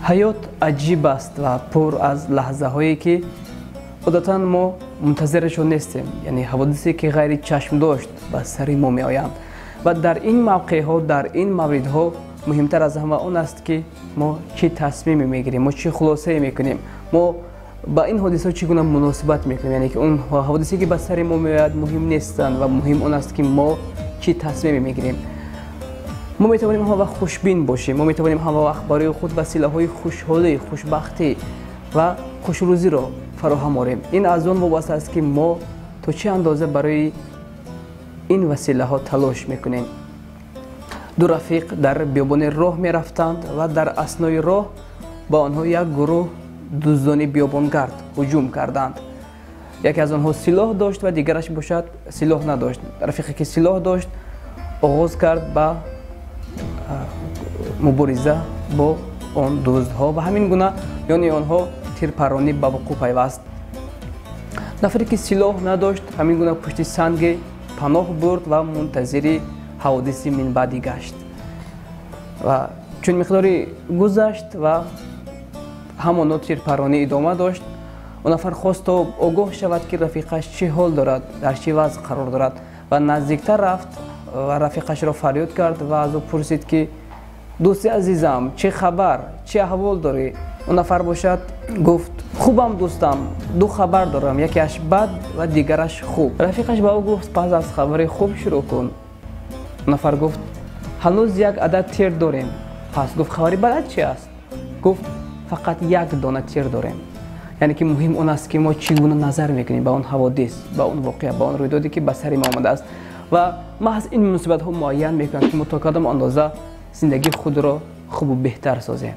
Ҳаёт аҷиб аст ва пур аз лаҳзаҳое, ки одатан мо мунтазирашон нестем, яъне ҳаводисе, ки ғайри чашмдошт ба сари мо меоянд. Ва дар ин мавқеъҳо, дар ин мавридҳо муҳимтар аз ҳама он аст, ки мо чӣ тасмиме мегирем, мо чӣ хулосае мекунем, мо ба ин ҳодисаҳо чӣ гуна муносибат мекунем. Яъне ки он ҳодисе, ки ба сари мо меояд, муҳим нестанд ва муҳим он аст, ки мо чӣ тасмиме мегирем. Мо метавонем ҳама вақт хушбин бошем, мо метавонем ҳама вақт барои худ василаҳои хушҳолӣ, хушбахтӣ ва хушрӯзиро фароҳам орем. Ин аз он вобаста аст, ки мо то чӣ андоза барои ин василаҳо талош мекунем. Ду рафиқ дар биёбоне роҳ мерафтанд ва дар аснои роҳ ба онҳо як гурӯҳ дуздони биёбонгард ҳуҷум карданд. Яке аз онҳо силоҳ дошт ва дигараш бошад силоҳ надошт. Рафиқе, ки силоҳ дошт, оғоз кард ба мубориза бо он дуздҳо ва ҳамин гуна миёни онҳо тирпаронӣ ба вуқӯъ пайваст. Нафаре, ки силоҳ надошт, ҳамин гуна пушти санге паноҳ бурд ва мунтазири ҳаводиси минбаъдӣ гашт. Ва чун миқдоре гузашт ва ҳамоно тирпаронӣ идома дошт, он нафар хост, то огоҳ шавад, ки рафиқаш чӣ ҳол дорад, дар чӣ вазъ қарор дорад, ва наздиктар рафт ва рафиқашро фарёд кард ва аз ӯ пурсид, ки дӯсти азизам, чӣ хабар, чӣ аҳвол дорӣ? Он нафар бошад гуфт: хубам, дӯстам, ду хабар дорам, якеаш бад ва дигараш хуб. Рафиқаш ба ӯ гуфт: пас аз хабари хуб шурӯъ кун. Он нафар гуфт: ҳанӯз як адад тир дорем. Пас гуфт: хабари бадат чи аст? Гуфт: фақат як дона тир дорем. Яъне ки муҳим он аст, ки мо чӣ гуна назар мекунем ба он ҳаводис, ба он воқеа, ба он рӯйдоде, ки ба сари мо омадааст, ва маҳз ин муносибатҳо муайян мекунанд, ки мо то кадом андоза зиндагии худро хубу беҳтар созем.